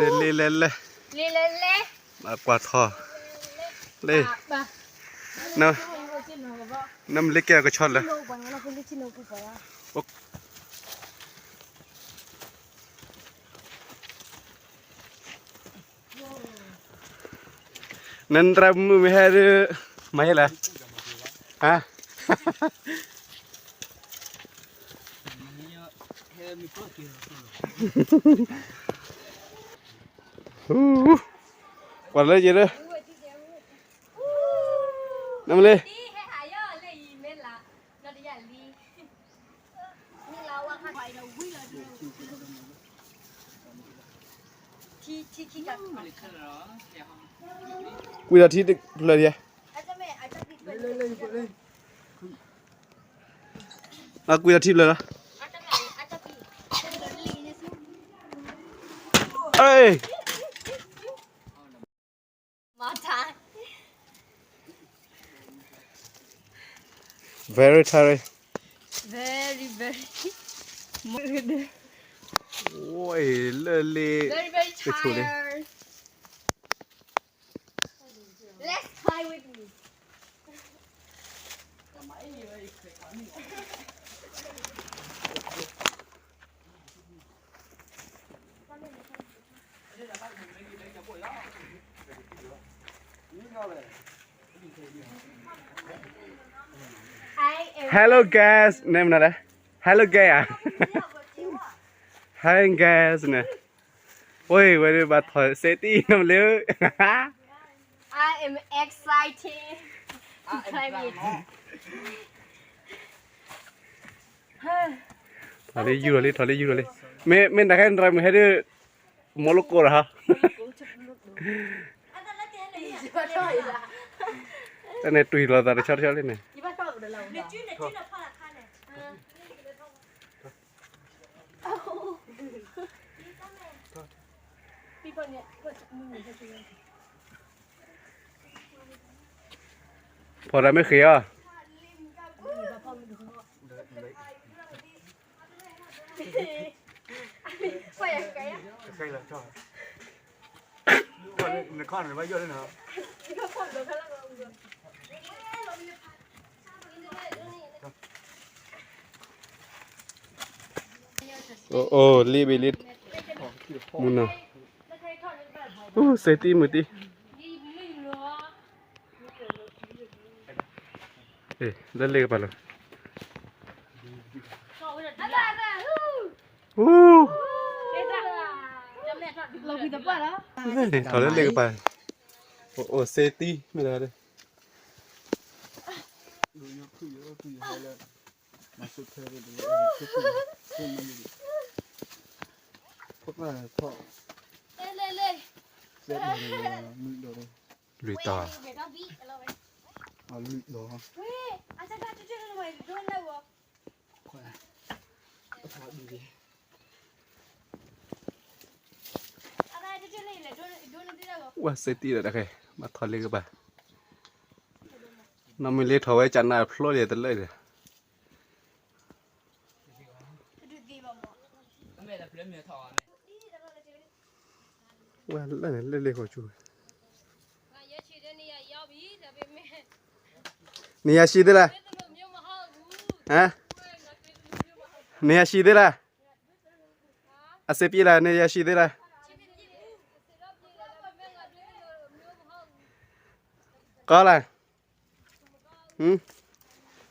န့ၣ်လ့လဲလဲ, ကွၢ်ထီၣ်, လ့, နမ့ၢ်လ့ကဲအကဆီလၢ, နတရၢမုၢ်မ့ၢ်ဟဲဒၣ်, မၤယဲလဲၣ်, ဟါ ကွၢ်လၢယဲလၢ, နမ့ၢ်လ့, ကွံာ်ဒီးထံတဖျၢၣ်ဒံး, ကွံာ်ဒီးထံဖျၢၣ်လီၤ, အ့ Very tired. Very, very. အိၣ်လၢလ့, very, very tired. Let's try with me. Hello guys, name another. Hello guys. Hi guys န့ၣ်, ဝဲဒၣ်ဘၣ်ထီၣ်စဲတံၢ်နမ့ၢ်လၢ, I am excited to climb it. ထီၣ်လၢယူၤလီၤလံ, ထီၣ်လၢယူၤလီၤလံ, မ့ၢ်မ့ၢ်နဟဲနရၢမုၢ်ဟဲဒၣ်, မီလိကိၣ်လီၤ, တၢ်န့ၣ်တွံၢ်လီၤသးတဆီတဆီလံန့ၣ်. ဖီၣ်တၢ်မ့ၢ်ဃ့အီၤ, အိၣ်လံဘ့ၣ်လံ, မုၢ်နၤ, အိၣ်စဲတံၢ်မုၢ်တံၢ်, လၢလ့ကပၤလီၤ, အိၣ်, ထီၣ်လၢလ့ကပၤ, အိၣ်စဲတံၢ်မ့ၢ်ဒၣ်, လွံၢ်တီၤ, လွံၢ်တီၤ, ဝဲစဲတံၢ်ဒီးတၢ်ခဲ, ဘၣ်ထီၣ်လ့ကပၤ, နီၢ်မုၢ်လ့ထီၣ်ဝဲကနၣ်ဖျိလံတလၢဒီး ဝဲလၢန့ၣ်လၢလ့ၢ်ဃီၤဆူ, နယၤရှံသ့လၢ, နယၤရှံသ့လၢ, အစ့ပံလၢ နယၤရှံသ့လၢ, ကီလၢ,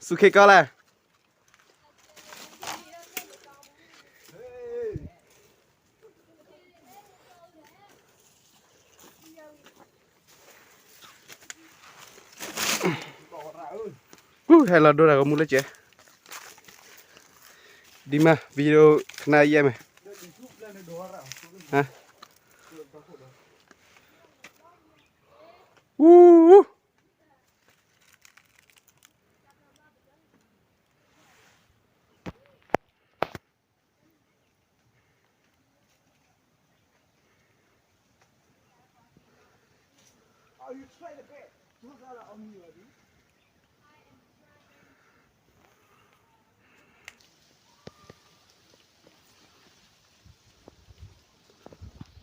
စူခ့ကီလၢ ဟဲလီၤဒိတၢ်ဂီၤမူလၢကဲ, ဒ်မး video ခနယဲၢ်မး, အူ Are you trying to bet?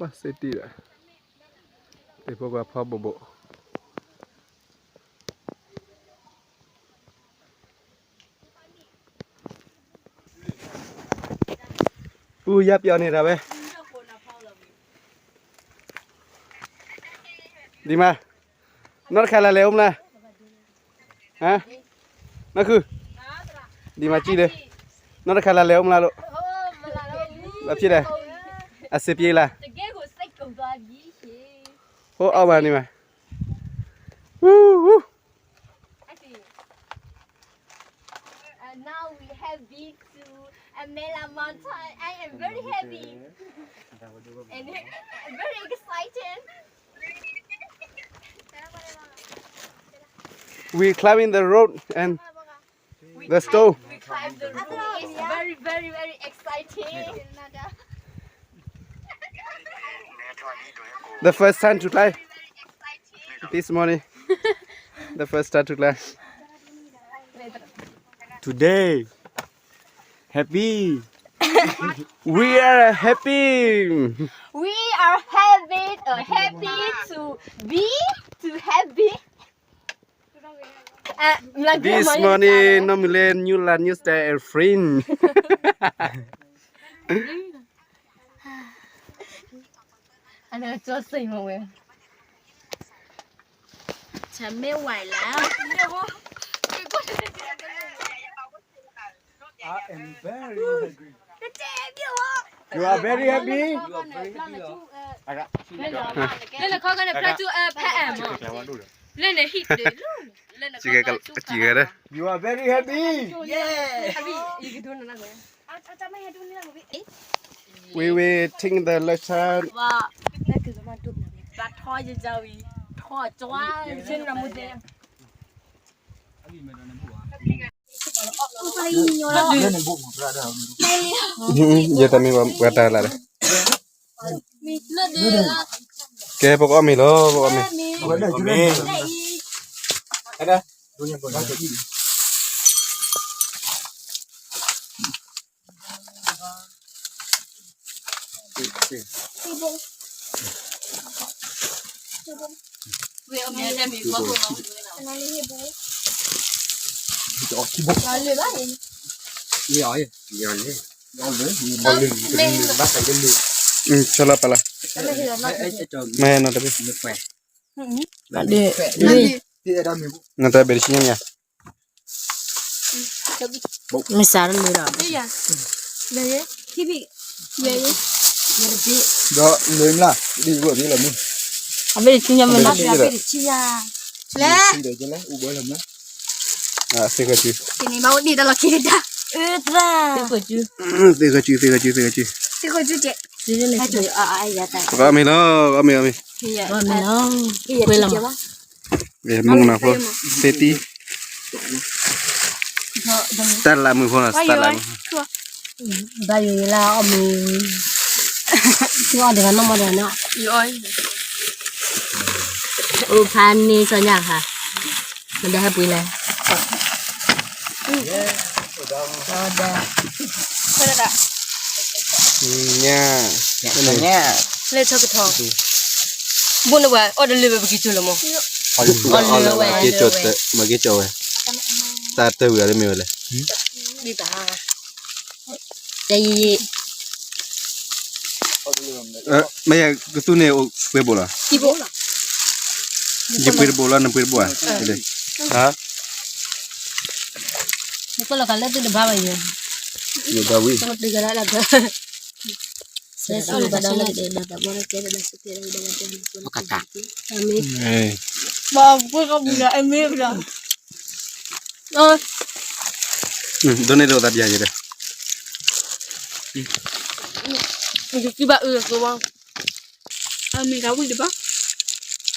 ပှၤစ့တံၢ်ဒီး တ့ၢ်ဖိကွၢ်ဖီဘိးဘိး အူယါပျီန့ၣ်တၢ်ဝဲ ဒံးမး နီၢ်တခါလၢလဲၤအိၣ်မလၢ် နီၢ်ခု ဒံးမးကံၣ်ဒီး နီၢ်တခါလၢလဲၤအိၣ်မလၢ်လိာ် ဘၣ်ဖျ့ဒီး အစ့ပျ့လၢ် ဟိအီၣ်ဘၣ်န့ၣ်မး And now we have been to Amela Mountain. I am very happy and very excited. We climbing the road and We the climb, stone. We climb the road. It's very, very, very exciting. The first time to climb this morning. The first time to climb. Today, happy. We are happy. We are happy, uh, happy to be, to happy. This morning နီၢ်မုၢ်လဲ new life, new style and friend. အလၢကၠီစိတ်မဝဲ ဆမ့ၢ်ဝဲလၢ I am very hungry. You are very happy? လၢနခီကန့ၣ် ဖျါထူအဖဲအဲၣ်မး လၢနဟံၣ်တလၢ လၢနခီကန့ၣ် You are very happy? Yeah. We waiting the lesson. ဘၣ်ထီယဝံၤ ထီကၠွါ ယတမ့ၢ်ပှၤတၢ်လၢ်ဒီး ကဲ ပကအီၣ်မ့ၤလီၤ ပကအီၣ်မ့ၤ ဆလၢပလၢ် မဟဲနီၤတဘ့ၣ် နီၤတဘ့ၣ်တဆံညါမ့ၢ်ဧါ မ့ၢ်စးတလၢဒီး ဒီးလၢမလား ဒ်ဝဲဒ်လီၤမ့ၢ် အဘ့ၣ်တဆံညါမ့ၢ်နီၤ အဘ့ၣ်တဆံညါ လဲၣ် သ့ၣ်ခီၣ်စု သ့ၣ်ခီၣ်စု သ့ၣ်ခီၣ်စု သ့ၣ်ခီၣ်စု ပကအီၣ်မ့ၤလီၤ ပကအီၣ်မ့ၤ ပကအီၣ်မ့ၤလီၤ မုၢ်ကနၢ်ဖိ သ့ၣ်တံၢ် စတၢ်လၢမုၢ်ဖိနီၤ စတၢ်လၢမုၢ်ဖိ ဘၣ်ယိၤယလၢအီၣ်မ့ၤ သုအီၣ်ဒံးဘၣ်နီၢ်မီၢ်ဒီးနီၤ အိၣ်ဖးန့ၢ်စီညါခါ မဒဲဟဲပှ့ၤလဲၣ် ညၣ် ညၣ် လဲၤထီၣ်ကထီ ဘိၣ်န့ၣ်ဝဲ အီၣ်တလၢဝဲပကံၤကၠိလီၤမး အီၣ်လၢဝဲ မၤက့ၤကၠီဝဲ တၢ်တဝံၤအီၤတမ့ၢ်ဝဲလဲၣ် တယံၤယံၤ မ့ၢ်ယကသူန့ၣ်အိၣ်ပှဲၤဘိၣ်လီၤ ယပှ့ၤတဘိၣ်လီၤ နပှ့ၤတဘိၣ်ဧါ နကွၢ်လီၤကလၢသုတဘၣ်ဘၣ်ယိၤ ယဒၣ်ဝံၤ ဆဲးဆူဘၣ်ဒီးလၢကဒဲးဒီးတဘီကဲဒီးလၢဆူကဲဒီး ကတၢ် ဘၣ်ပှ့ၤကဘုးဒီးအမ့ၢ်ဘၣ် ဒိးန့ၢ်ဒိးသးပျၢ်ယဲဒီး ယကဘၣ်အုၣ်လၢသိဘၣ် အမ့ၢ်ကဝံၣ်တဘၣ်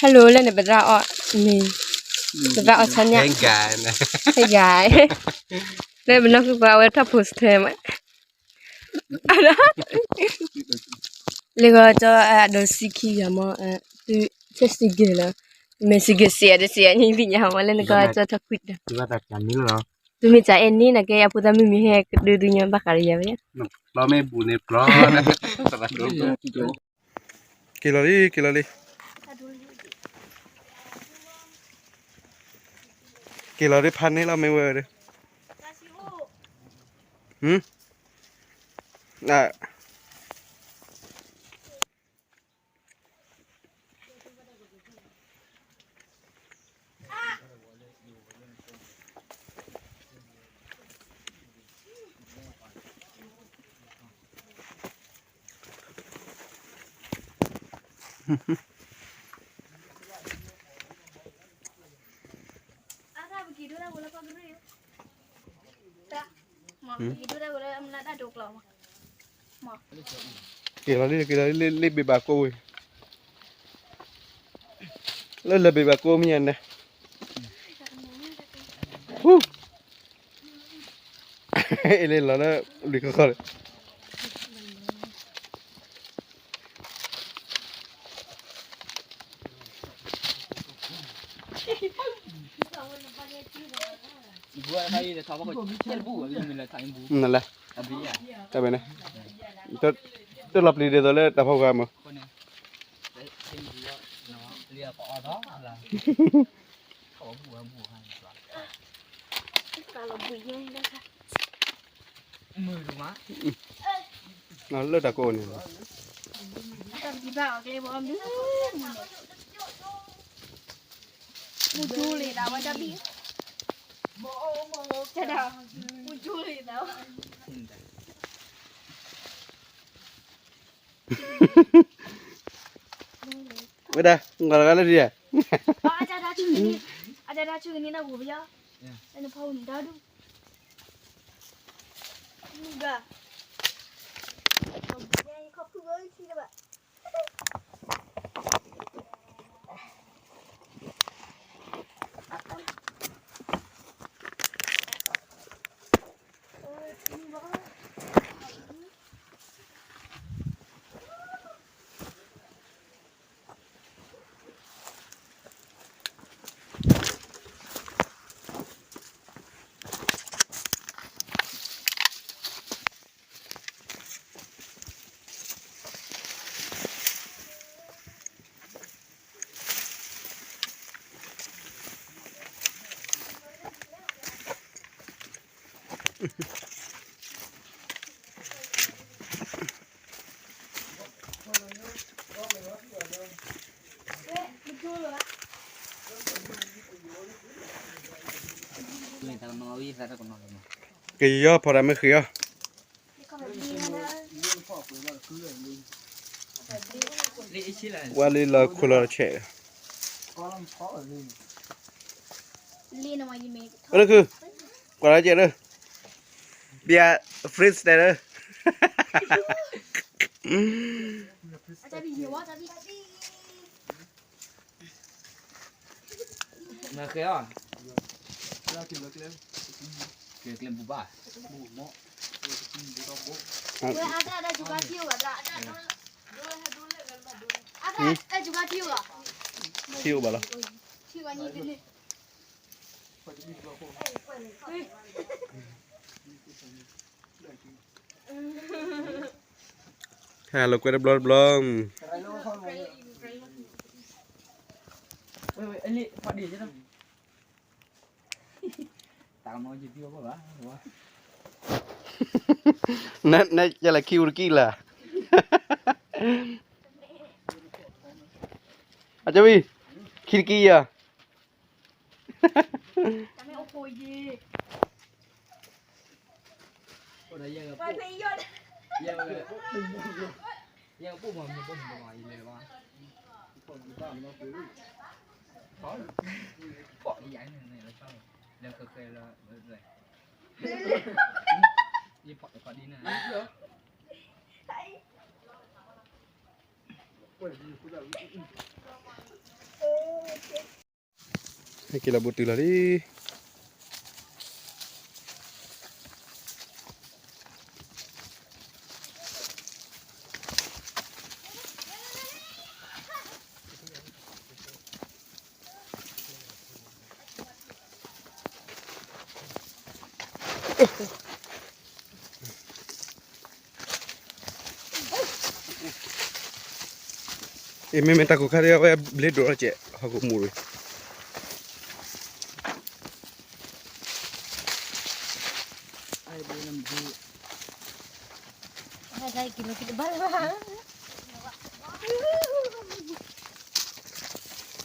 Hello လၢန့ၣ်ပသရၣ်အီၣ်မ့ၤ ပသရၣ်အီၣ်ဆီညၣ် Hey guy လၢပနီၢ်ခုပှၤအဝဲထီၣ် post ထဲမး လၢဂီၤကၠီအဒိးစံခံဂၤမး သုဆဲးစံဂ့ၤလီၤ မ့ၢ်စံဂ့ၤစံအဒိးစံအနံၣ်သ့ၣ်ညါမး လၢနကီၢ်ကၠီထီၣ်ကွံာ်ဒီး သုမ့ၢ်စံးအဲၣ်န့ၣ် နကဲအဖိသၣ်မုၢ်မံၤဟဲကဒုးသုညါဘၣ်ဃးဒီးယၤဝဲ ပျီမ့ၢ်ဘူးန့ၣ်ပျီ က့ၤလီၤလံ က့ၤလီၤလံ, က့ၤလီၤဒ်ဖးန့ၣ်လီၤ မ့ၢ်ဝဲဒီး, ဟၢ, က့ၤလီၤလံ က့ၤလီၤလံ လ့ၣ်ဘ့ၣ်ဘၣ်ကိၢ်ဝဲ, လၢလၢဘ့ၣ်ဘၣ်ကိၢ်မ့ၢ်ညါန့ၣ်, အ့ၣ်လ့လီၤလၢ လံၤခီခီလံ နလဲၣ်, တၢ်ဘဲန့ၣ်, တလီၤပျံၤဒ်သိးလၢတၢ်ဖီဂၤမး, လၢတၢ်ကိးန့ၣ်, မူကၠူလံဒၣ်ဝဲတဘံၣ်, မူကၠူလံဒၣ်ဝဲ ဝဲဒၣ် ငီၤလီၤဂာ်လၢဒ်ဧါ, အတၢ်ဒၣ်ဆူၣ်န့ၣ်, အတၢ်ဒၣ်ဆူၣ်န့ၣ် နဂိၢ်ပယီၤ, နဖီဝဲန့ၣ်ဒၣ်ဒူၣ်, မူဂၤ, ခီဖုၣ်ဝဲထံလၢၤဘၣ် ကယီဖီဒၣ်မ့ၢ်ဃ့အီၤ, ဝါလံလီၤခိၣ်လီၤဆဲး, လၢခု, ကွၢ်လီၤကဲလၢ, ဘီယာ freestyle လၢ မ့ၢ်ဃဲအီၤ, ကျဲကျဲဘူဘၣ်, ထံအိၣ်ဘၣ်လီၤ. ဟဲလီၤကွဲတဘျီတဘျီ, န န ယလဲၤခံအူတကံၢ်လၢ်, အကဝံၤ, ခံတကံၢ်ယၤ ဟဲက့ၤလီၤဘူးတုၤလီၤလံ. အ အ့ မ့မ့ၢ်တၢ်ကိၢ်ခါဒီး အဝဲဘျ့ဒိၣ်ထီၣ်ကဲး ဟီၣ်ခိၣ်မူၤရံ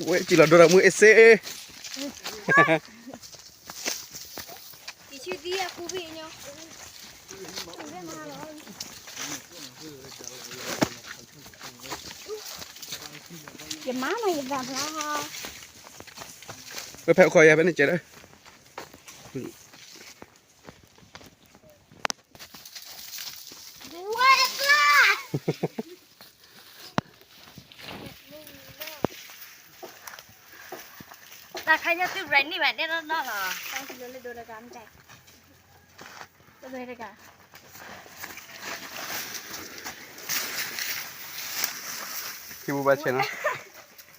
ဝဲကံၣ်လီၤဒိတၢ်မူအ့စ့ ယမါမၤယသးဖျါ ဝဲဖဲအခီယၤဖဲန့ၣ်ကဲးဒီး တၢ်ခါညါသု right န့ၣ်ဘၣ် တဲနီၢ်နီၢ်လီၤ တၢ်လၢဒိတဂၤမတၤ တဂၤ ဟံၣ်ပူၤဘၣ်ဆဲးနီၤ ဟံၣ်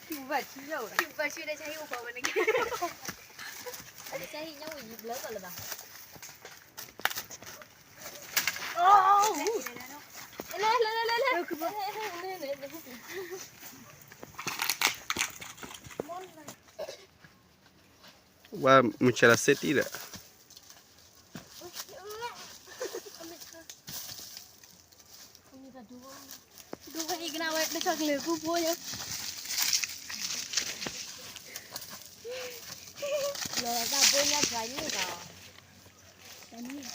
ပူၤဘၣ်ဆဲး ဟံၣ်ပူၤဘၣ်ဆဲး တၢ်ဆါဟံၣ်ပူၤဘၣ်ဝဲန့ၣ် တၢ်ဆါဟံၣ်ညါဝံၤယံၤဘျၢဘၣ်လၢၤဘၣ် ဝဲမုၢ်ဆဲးလီၤစ့တံၢ်ဒီး ဒိဝဲအံၤကနၣ်ဝဲတဆီၣ်ကလုာ်ကူဖိညါ လီၤတၢ်ဘိညါ dry န့ၣ်လီၤ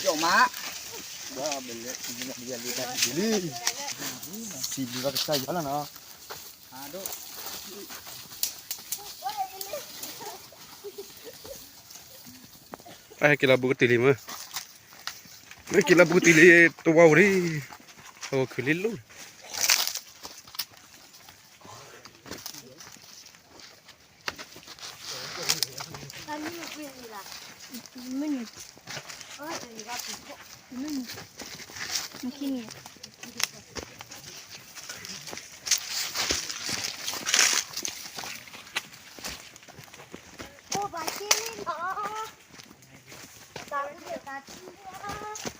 ယမါ ဘၣ်ဘၣ်လဲၣ် ယလံ စံးဘျုးဘၣ်ကစၢ်ယွၤလီၤနီၤ အဟဲက့ၤလီၤဘူးကတုၤလံမ့ၢ် ဟဲက့ၤလီၤဘူးကတုၤလံ တဝါဝရံ ဟိခုလံလိၣ် မုၢ်နံၤ မုၢ်နံၤ မုၢ်နံၤ အိၣ်ဘၣ်က့လံနီၤ တၢ်အူဒီးတၢ်ထံလီၤ